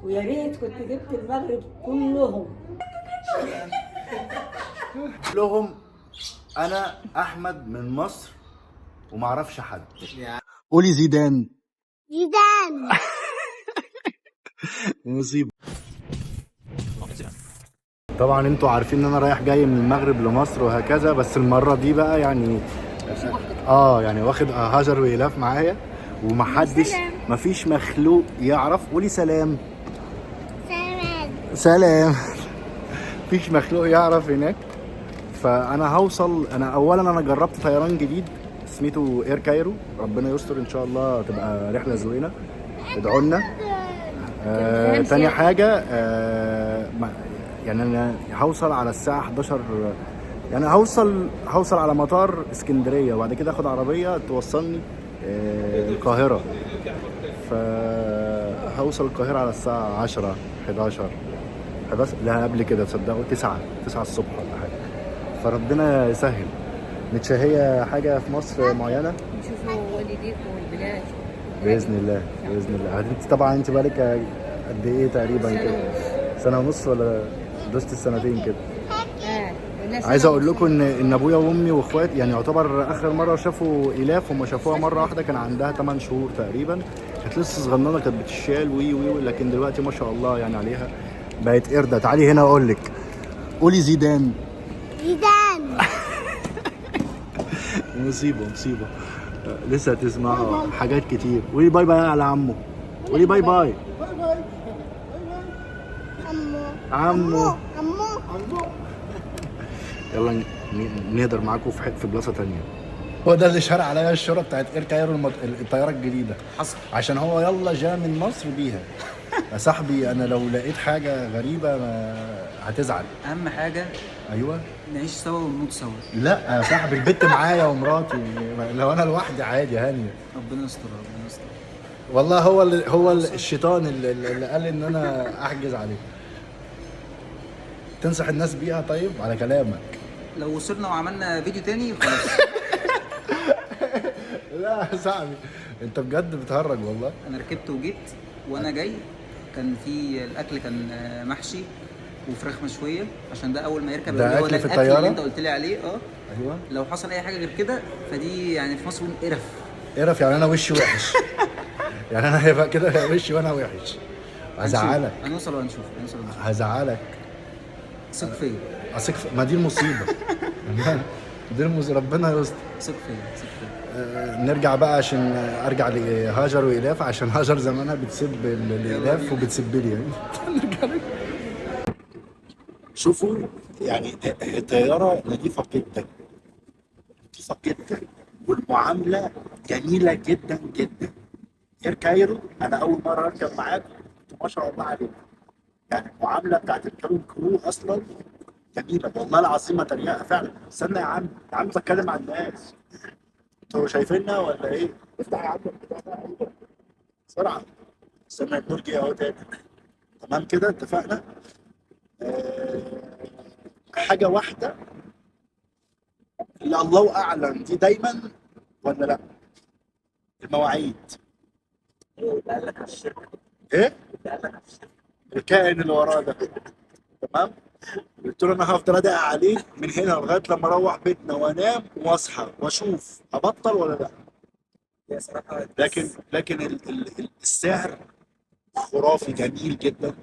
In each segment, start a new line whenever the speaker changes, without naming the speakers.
ويا ريت كنت جبت المغرب كلهم.
لهم انا احمد من مصر ومعرفش حد. قولي زيدان.
زيدان.
مصيبة. طبعا انتوا عارفين ان انا رايح جاي من المغرب لمصر وهكذا، بس المرة دي بقى يعني يعني واخد هاجر وإيلاف معايا، ومحدش، مفيش مخلوق يعرف. قولي سلام.
سلام.
سلام. مفيش مخلوق يعرف هناك. فانا هوصل، انا اولا انا جربت طيران جديد اسميته Air Cairo، ربنا يستر ان شاء الله تبقى رحله زوينة، ادعوا لنا. تاني حاجة، يعني انا هوصل على الساعة 11، يعني هوصل على مطار اسكندرية، وبعد كده اخد عربية توصلني القاهرة. فهوصل القاهرة على الساعة 10 11 11، لا قبل كده تصدقوا 9 الصبح ولا حاجة. فربنا يسهل. متشهيه حاجة في مصر معينة؟
نشوفوا والديك والبلاد
باذن الله، باذن الله. انت طبعا انت بالك قد ايه تقريبا كده؟ سنة ونص ولا دوست السنتين كده؟ عايز اقول لكم ان ابويا وامي واخواتي يعني يعتبر اخر مرة شافوا ايلاف، هم شافوها مرة واحدة كان عندها 8 شهور تقريبا، كانت لسه صغننه، كانت بتشال وي وي، لكن دلوقتي ما شاء الله يعني عليها بقت قردة. تعالي هنا اقول لك، قولي زيدان.
زيدان.
مصيبة مصيبة. لسه هتسمعوا حاجات كتير. قولي bye bye على عمو. قولي bye bye.
عمو.
عمو.
عمو.
يلا نقدر معاكم في بلاصة تانية. هو ده اللي شهر عليا الشهرة بتاعت Air Cairo، الطيارة الجديدة.
حصل.
عشان هو يلا جا من مصر بيها. يا صاحبي انا لو لقيت حاجة غريبة هتزعل.
اهم حاجة
ايوه
نعيش سوا ونموت سوا.
لا يا صاحبي البت معايا ومراتي، لو انا لوحدي عادي هانيه.
ربنا يستر، ربنا يستر.
والله هو الشيطان اللي قال ان انا احجز عليه. تنصح الناس بيها طيب على كلامك؟
لو وصلنا وعملنا فيديو تاني خلاص.
لا يا صاحبي انت بجد بتهرج والله.
انا ركبت وجيت وانا جاي كان في الاكل، كان محشي وفراخ مشوية، عشان ده اول ما يركب
ده
هو
اكل
ده
في
الاكل
الطيارة
اللي انت قلت لي عليه.
ايوه.
لو حصل اي حاجة غير كده فدي يعني في مصر بنقول قرف.
قرف يعني انا وشي وحش. يعني انا هيبقى كده وشي وانا وحش. هزعلك.
هنوصل وهنشوف، هنوصل وهنشوف.
هزعلك.
ثق فيا.
اثق في... ما دي المصيبة. دي المصيبة، ربنا يستر.
ثق فيا، ثق فيا.
نرجع بقى عشان ارجع لهاجر وايلاف، عشان هاجر زمانها بتسب الايلاف وبتسب لي يعني. نرجع لك. شوفوا يعني الطيارة نظيفة جدا، نظيفة جدا، والمعاملة جميلة جدا جدا. Air Cairo انا اول مرة اركب معاكم، ما شاء الله عليكم. يعني المعاملة بتاعت ال cabin crew اصلا جميلة والله العظيم، ما تريقه فعلا. استنى يا عم، يا عم بتكلم عن الناس، انتوا شايفيننا ولا ايه؟ افتح يا عم البتاع ده بسرعة. استنى النور جه اهو تاني. تمام كده اتفقنا. حاجة واحدة اللي الله اعلم دي دايما ولا لا، المواعيد. ايه؟ الكائن اللي وراه ده. تمام؟ قلت له انا هفضل ادق عليك من هنا لغاية لما اروح بيتنا وانام واصحى واشوف ابطل ولا لا. لكن السعر خرافي جميل جدا.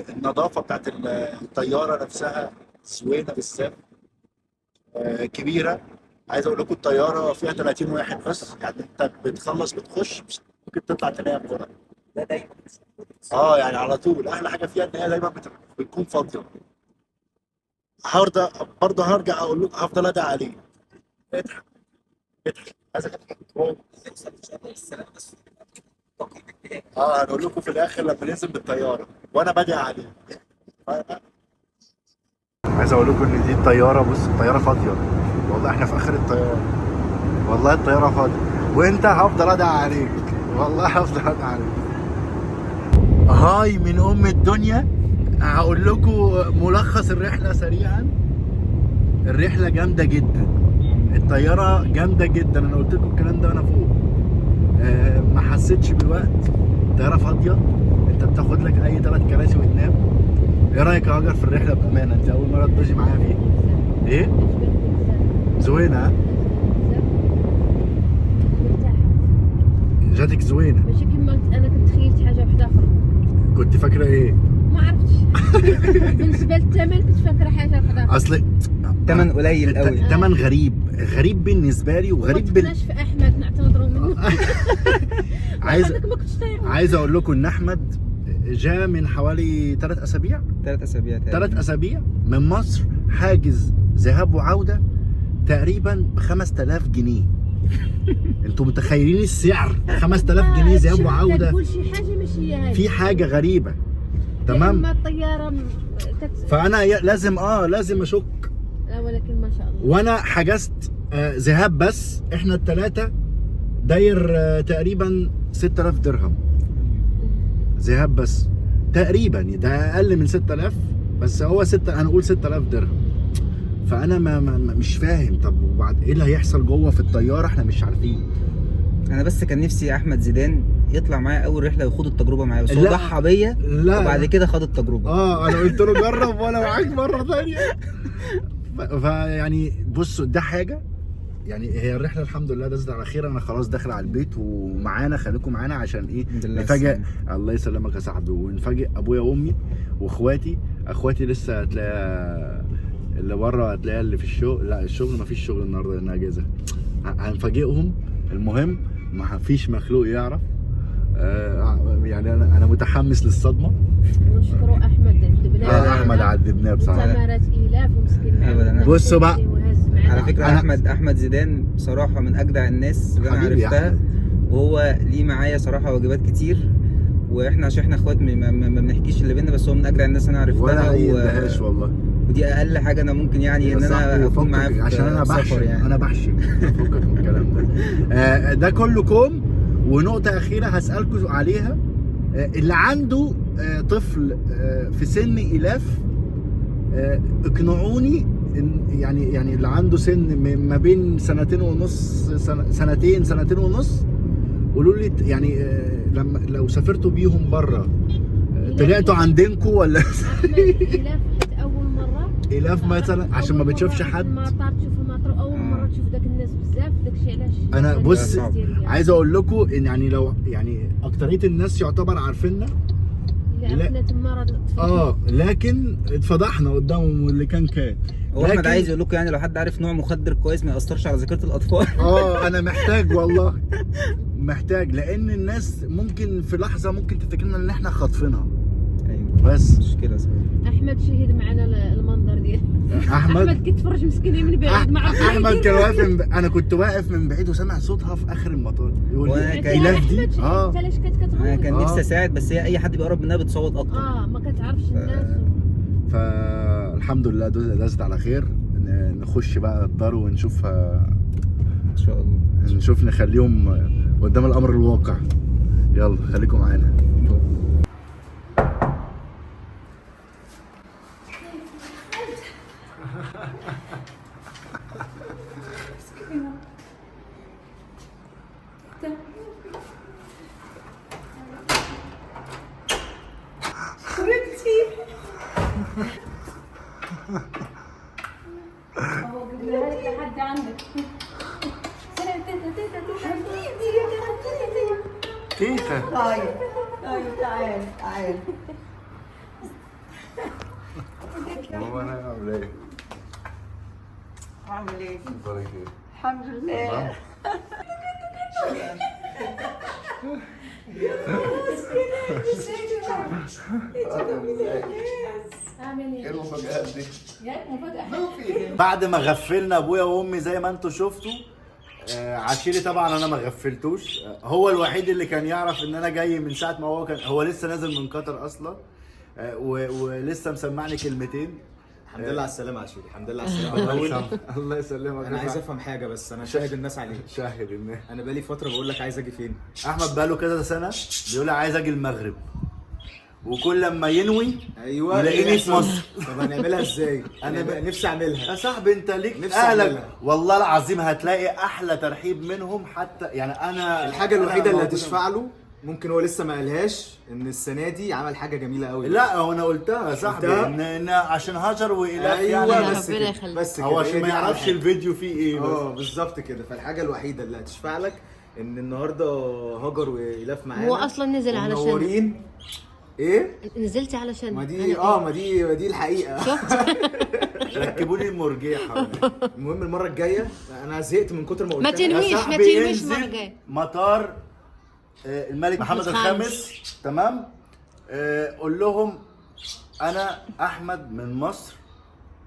النظافة بتاعت الطيارة نفسها زوينة بالذات، كبيرة. عايز اقول لكم الطيارة فيها 30 واحد بس، يعني انت بتخلص بتخش ممكن تطلع تنام بره.
ده دايما
يعني على طول. احلى حاجة فيها ان هي دايما بتكون فاضية. النهارده برضه هرجع اقول لكم هفضل ادعي عليه. اضحك اضحك، عايزك تضحك. هنقول لكم في الاخر لما ننزل بالطيارة وانا بدعي عليه. عايز اقول لكم ان دي الطيارة، بص الطيارة فاضية والله، احنا في اخر الطيارة والله، الطيارة فاضية، وانت هفضل ادعي عليك والله، هفضل ادعي عليك. هاي من ام الدنيا. هقول لكم ملخص الرحلة سريعا. الرحلة جامدة جدا، الطيارة جامدة جدا، انا قلت لكم الكلام ده وانا فوق. ما حسيتش بالوقت، الطيارة فاضية، انت بتاخد لك اي 3 كراسي وتنام. ايه رايك يا هاجر في الرحلة بامانه؟ انت اول مرة تدوزي معايا فيها. ايه؟ زوينة ها؟ جاتك زوينة؟
ماشي كيما انا كنت تخيلت حاجة واحدة اخرى.
كنت فاكره ايه؟
ما عرفتش. بالنسبة للثمن كنت فاكره حاجة واحدة اخرى.
اصل
ثمن قليل قوي.
الثمن غريب، غريب بالنسبة لي وغريب
ما تقناش في احمد نعتذروا منه.
عايز اقول لكم ان احمد جاء من حوالي 3 اسابيع.
3 اسابيع تقريبا.
3 اسابيع من مصر، حاجز ذهاب وعوده تقريبا ب 5000 جنيه. انتوا متخيلين السعر؟ 5000 جنيه ذهاب وعوده.
تقول شي حاجة ماشي هي هذه،
في حاجة غريبة. تمام.
الطيارة
فانا لازم لازم اشك.
لا ولكن ما شاء الله.
وانا حجزت ذهاب بس، احنا الثلاثة داير تقريبا 6000 درهم ذهاب بس تقريبا، ده اقل من 6000 بس، هو 6 هنقول 6000 درهم. فانا ما مش فاهم، طب وبعد ايه اللي هيحصل جوه في الطيارة؟ احنا مش عارفين.
انا بس كان نفسي احمد زيدان يطلع معايا اول رحله ويخوض التجربة معايا، بس هو ضحى بيا وبعد كده خد التجربة.
انا قلت له جرب وانا معاك مرة ثانية. فيعني بصوا ده حاجة، يعني هي الرحلة الحمد لله دازت على خير. انا خلاص داخل على البيت ومعانا، خليكم معانا عشان ايه نفاجئ. الله يسلمك يا صاحبي. ونفاجئ ابويا وامي واخواتي. اخواتي لسه هتلاقيها اللي بره، هتلاقيها اللي في الشغل. لا الشغل ما فيش شغل النهارده لانها اجازه. هنفاجئهم. المهم ما فيش مخلوق يعرف. يعني انا متحمس للصدمه.
ونشكروا احمد عذبناه.
احمد عذبناه بصراحة.
وتمارات ايلاف ومسكين معنا.
بصوا بقى
على فكرة احمد زيدان بصراحة من اجدع الناس اللي انا عرفتها، وهو ليه معايا صراحة واجبات كتير، واحنا عشان احنا اخوات ما بنحكيش اللي بينا، بس هو من اجدع الناس انا عرفتها.
ولا اي اندهاش والله.
ودي اقل حاجة انا ممكن يعني ان انا اكون معاه
عشان انا بحشم يعني. انا بحشم فكك من الكلام ده. ده كله كوم. ونقطة اخيرة هسالكم عليها، اللي عنده طفل في سن ايلاف، اقنعوني ان يعني اللي عنده سن ما بين 2.5 سنة، 2 سنين ونص، قولوا لي يعني لما لو سافرتوا بيهم بره طلعتوا عندكم ولا؟
ايلاف اول مرة،
ايلاف مثلا عشان ما بتشوفش حد
المطار، تشوف المطار اول مرة تشوف داك الناس بزاف، داكشي علاش
انا بص عايز اقول لكم ان يعني لو يعني اكتريه الناس يعتبر عارفيننا،
لا تما راه
لكن اتفضحنا قدامهم واللي كان
هو احمد عايز يقول لكم يعني لو حد عارف نوع مخدر كويس ما ياثرش على ذاكره الاطفال.
انا محتاج والله محتاج، لان الناس ممكن في لحظة ممكن تفتكرنا ان احنا خاطفينها. ايوه بس
مشكلة صحيح.
احمد شهد معنا المنظر ديال احمد كيتفرج مسكين من بعيد، ما عرفش.
احمد كان واقف انا كنت واقف من بعيد وسامع صوتها في اخر المطار، يقول لي ايلاف دي.
انت علاش كانت كتغوت؟
انا كان نفسي اساعد، بس هي اي حد بيقرب منها بتصوت اكتر.
ما كتعرفش الناس.
فالحمد لله دازت على خير. نخش بقى الدار ونشوف
ان شاء الله،
نشوف نخليهم قدام الامر الواقع. يلا خليكم معانا.
لحد عندك.
تيتا.
طيب طيب تعال تعال.
ماما انا عامله ايه؟
عامل ايه؟
اخبارك ايه؟
الحمد لله.
ايه المفاجآت دي؟ بعد ما غفلنا ابويا وامي زي ما انتم شفتوا، عشيري طبعا انا ما غفلتوش، هو الوحيد اللي كان يعرف ان انا جاي من ساعة ما هو كان هو لسه نازل من قطر اصلا، ولسه مسمعني كلمتين.
الحمد لله على السلامة يا عشيري، الحمد لله على السلامة.
الله يسلمك.
انا عايز افهم حاجة بس، انا شاهد الناس عليه.
شاهد الناس.
انا بقالي فترة بقول لك عايز اجي فين.
احمد بقاله كذا سنة بيقول لي عايز اجي المغرب، وكل لما ينوي
ايوه
يلاقيني في مصر.
طب هنعملها ازاي؟ انا بقى نفسي اعملها
يا صاحبي. انت ليك
نفسي
اهلك والله العظيم هتلاقي احلى ترحيب منهم. حتى يعني انا
الحاجة الوحيدة اللي هتشفع له ممكن هو لسه ما قالهاش ان السنة دي عمل حاجة جميلة قوي.
لا هو انا قلتها يا صاحبي ان عشان هاجر وايلاف.
ايوه
يعني
بس
ربنا
كده،
يخليك.
بس كده
هو عشان ما
هي دي أحلى
يعرفش
حاجة.
الفيديو فيه ايه بس.
بالظبط كده. فالحاجه الوحيدة اللي هتشفع لك ان النهارده هاجر وايلاف معانا.
هو اصلا نزل علشان
ومنورين. ايه
نزلت علشان
ما دي ما دي الحقيقة.
شفت؟
ركبوا لي المرجيحه.
المهم المرة الجاية انا زهقت من كتر ما قلت
ما تنويش، ما تنويش المرة الجاية.
مطار الملك محمد الخامس، تمام؟ قول لهم انا احمد من مصر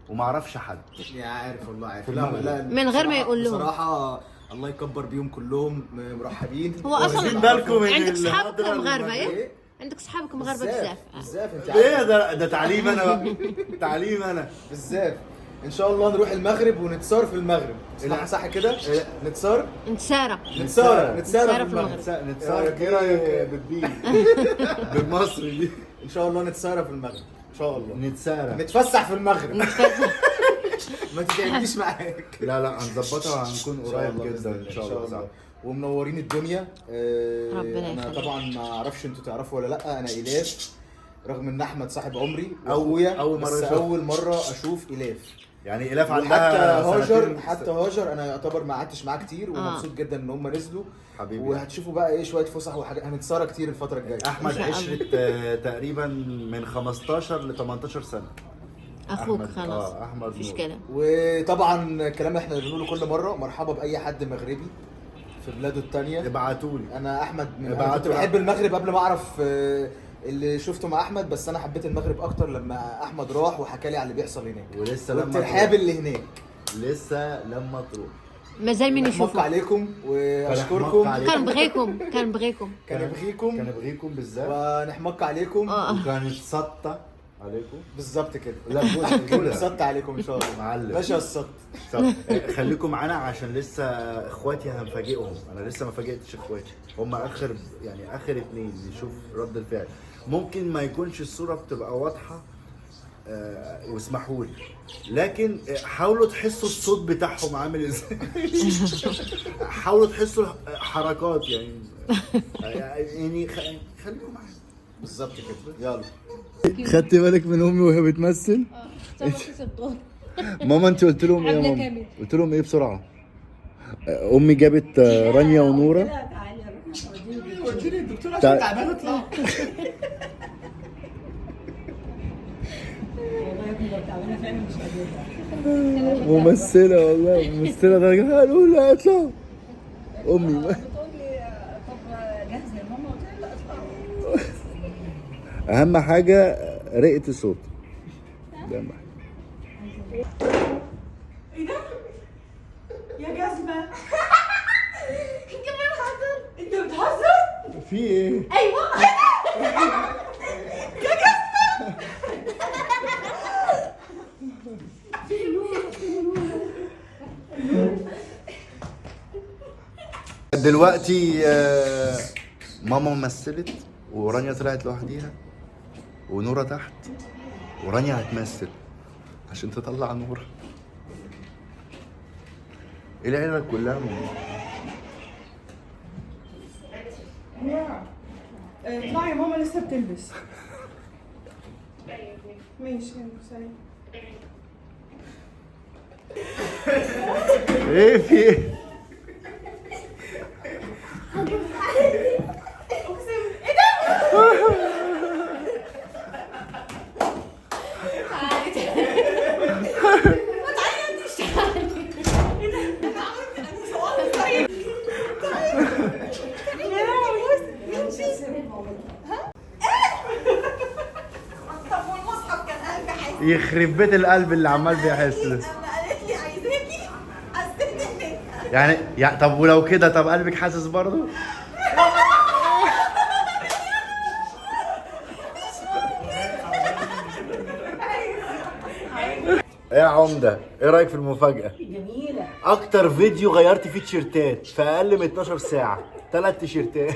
وما اعرفش حد.
يا عارف والله عارف. لا لا
من غير ما يقول لهم.
بصراحة الله يكبر بيهم كلهم، مرحبين.
هو اصلا
بالكم من
عندك صحابك
الهضرة
مغاربة ايه؟
إيه؟
عندك صحابك مغاربة بزاف.
بزاف. انت
ايه ده تعليم انا بقى. تعليم انا
بزاف. ان شاء الله نروح المغرب ونتصار في المغرب. صح كده؟ نتصار
نتسارى
نتسارى نتسارى في المغرب.
نتسارى. ايه رايك بالبي بالمصري دي؟
ان شاء الله نتسارى في المغرب ان شاء الله.
نتسارى،
نتفسح في المغرب. ما تتعبنيش معاك.
لا لا هنظبطها وهنكون قريب جدا ان شاء الله.
ومنورين الدنيا.
ربنا
انا
يخليك.
طبعا ما اعرفش انتوا تعرفوا ولا لا، انا ايلاف، رغم ان احمد صاحب عمري واخويا، بس اول مرة اشوف ايلاف.
يعني ايلاف عندها
حتى هاجر، حتى هاجر انا يعتبر ما قعدتش معاه كتير، ومبسوط جدا ان هم نزلوا
حبيبي.
وهتشوفوا بقى ايه شوية فسح وحاجات، هنتسارى كتير الفترة الجاية.
احمد عشرة تقريبا من 15 ل 18 سنة.
اخوك خلاص.
احمد
مفيش كلام.
وطبعا الكلام اللي احنا بنقوله كل مرة، مرحبا باي حد مغربي في بلاده الثانية.
ابعتولي.
انا احمد من كنت بحب المغرب قبل ما اعرف اللي شفته مع احمد، بس انا حبيت المغرب اكتر لما احمد راح وحكى لي على اللي بيحصل هناك،
ولسه لما
والترحاب اللي هناك
لسه لما تروح
مازال مين يشوفه.
عليكم واشكركم.
كنبغيكم كنبغيكم
كنبغيكم
كنبغيكم بالذات،
ونحمق عليكم
وكنتسطى عليكم
بالظبط كده.
لا قولها،
نتسطى عليكم ان شاء الله
معلم.
ماشي يا السط.
خليكم معانا عشان لسه اخواتي هنفاجئهم. انا لسه ما فاجئتش اخواتي، هم اخر يعني اخر اتنين نشوف رد الفعل. ممكن ما يكونش الصورة بتبقى واضحة، واسمحوا لي، لكن حاولوا تحسوا الصوت بتاعهم عامل ازاي. حاولوا تحسوا حركات يعني خليكم معانا
بالظبط كده. يلا.
خدت بالك من امي وهي بتمثل؟ ماما انت قلت لهم ايه يا ماما؟ قلت لهم ايه بسرعة؟ امي جابت رانيا ونوره.
وديني الدكتور عشان تعبان اطلع.
والله يا ابني لو تعبانة فعلا مش قادرة.
ممثلة والله ممثلة درجه قالوا لا اطلع. امي
بتقول لي طب جاهزة يا ماما؟ قلت لها لا اطلع.
اهم حاجة رقه الصوت ده اهم حاجة.
ايه ده؟ يا جزمه
انت بتهزر؟
انت بتهزر؟
في ايه؟
ايوه
يا جزمه. في نور، في نور.
دلوقتي ماما مثلت ورانيا طلعت لوحديها ونورة تحت، ورانيا هتمثل عشان تطلع نورة. ايه العيلة كلها
اطلعي يا ماما لسه بتلبس. ماشي يلا سلام.
ايه في ايه؟
اقسم ايه ده؟
ما تعيطيش.
ايه ده؟ انا عارفه انا صورت. طيب طيب يا لهوي امشي. ها؟
طب والمصحف كان قلبي حاسس.
يخرب بيت القلب اللي عمال بيحس ده.
اما قالت لي عايزاكي حسيت ان
يعني طب ولو كده، طب قلبك حاسس برضه؟ ايه يا عمده، ايه رايك في المفاجاة؟
جميلة.
اكتر فيديو غيرت فيه تيشيرتات في اقل من 12 ساعة. 3 تيشيرتات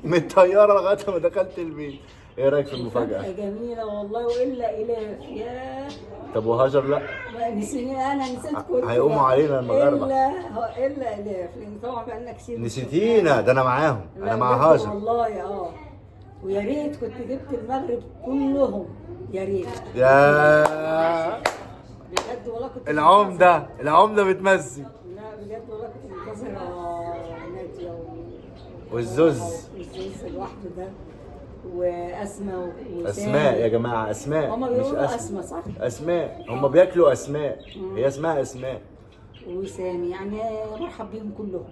من الطيارة لغاية ما دخلت البيت. ايه رايك في المفاجاة؟
جميلة والله. والا الاف يا
طب وهاجر؟ لا
نسيني، انا نسيت كله.
هيقوموا علينا المغاربة.
الا الاف، لان طبعا بقالنا كتير
نسيتينا، ده انا معاهم، انا مع هاجر
والله. ويا ريت كنت جبت المغرب كلهم، يا ريت.
يا
بجد والله كنت
العمدة بتمزج.
لا بجد والله كنت منتظره ناديه
والزوز
لوحده ده، واسماء وسام.
اسماء يا جماعة، اسماء
هما
مش
بيقولوا
اسماء.
اسماء صح؟
اسماء، هما بياكلوا اسماء، هي اسمها اسماء.
وسامي، يعني مرحب بيهم كلهم.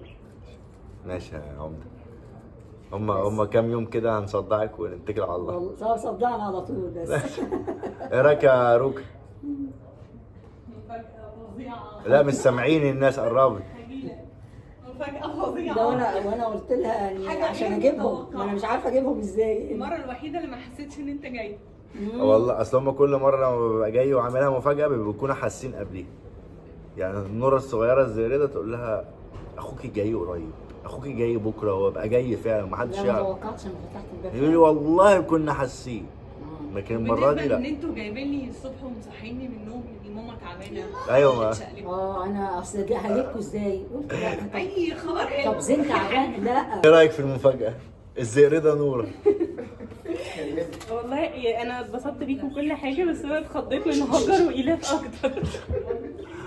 ماشي يا عمده، هما كام يوم كده هنصدعك ونتكل على الله.
والله صدعنا على طول بس.
ايه رايك يا روكا؟ لا مش سامعين الناس، قربت.
مفاجأة فظيعة.
ده وانا قلت لها يعني عشان اجيبهم، ما انا مش عارفه اجيبهم ازاي.
المرة الوحيدة اللي ما حسيتش ان انت جاي.
والله اصل هم كل مرة لما ببقى جاي وعاملها مفاجاة بيكونوا حاسين قبليها. يعني النوره الصغيرة الزيادة تقول لها اخوكي جاي قريب، اخوكي جاي بكره، وابقى جاي فعلا ومحدش
لا ما
يعرف.
توقعتش، انا فتحت الباب
يقول لي والله كنا حاسين، لكن المرة دي
بالنسبة ان
لا.
انتوا جايبين لي الصبح ومصحيني من النوم ان ماما تعبانة.
ايوه.
انا اصل هجيبكوا ازاي؟ قلت لا
اي خبر حلو.
طب زين تعبان. لا
ايه رايك في المفاجاة؟ الزئرده نوره.
والله انا اتبسطت بيكم كل حاجة، بس انا اتخضيت من هاجر وايلاف اكتر.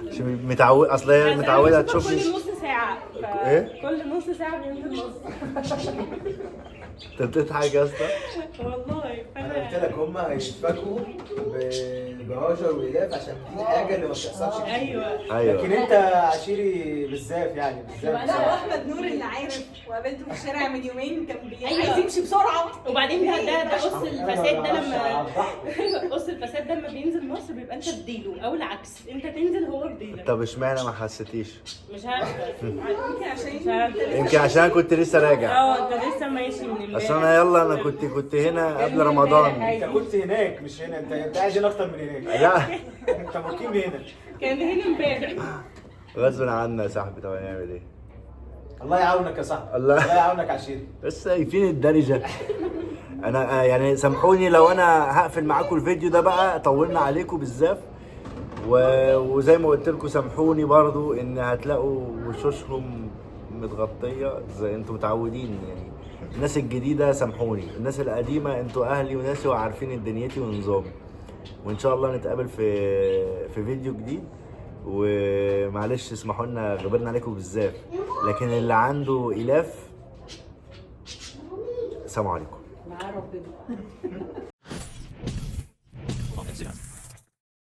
مش متعود، اصل هي متعوده تشوفني
كل نص ساعة.
ايه؟
كل نص ساعة بينزل مصر.
انت بتضحك يا اسطى؟
والله
انا قلت لك هم هيتفاجئوا بهاجر وايلاف عشان دي حاجة اللي ما بتحصلش كتير.
ايوه
لكن انت عشيري بالذات، يعني بالذات.
لا واحمد نور اللي عارف، وقابلته في الشارع من يومين كان عايز يمشي بسرعة.
وبعدين ده قص الفساد ده، لما قص الفساد ده لما بينزل مصر بيبقى انت في ديله، او العكس، انت تنزل هو في ديلك.
طب اشمعنى ما حسيتيش؟
مش عارفه،
يمكن عشان
يمكن عشان كنت لسه راجع.
انت لسه ماشي من امبارح.
اصل انا يلا انا كنت هنا قبل رمضان.
انت كنت هناك مش هنا، انت قاعد هنا اكتر من هناك.
لا
انت مقيم هنا.
كان هنا امبارح.
غصب عنا يا صاحبي، طب هنعمل ايه؟
الله يعاونك يا صاحبي،
الله
يعاونك عشيري.
بس شايفين الدرجة. انا يعني سامحوني لو انا هقفل معاكم الفيديو ده بقى، طولنا عليكم بالزاف، وزي ما قلت لكم سامحوني برضو ان هتلاقوا وشوشهم متغطيه زي انتم متعودين. يعني الناس الجديدة سامحوني، الناس القديمة انتوا اهلي وناسي وعارفين دنيتي ونظامي. وان شاء الله نتقابل في فيديو جديد. ومعلش اسمحوا لنا غبرنا عليكم بالزاف، لكن اللي عنده الاف سلام عليكم.
مع ربنا.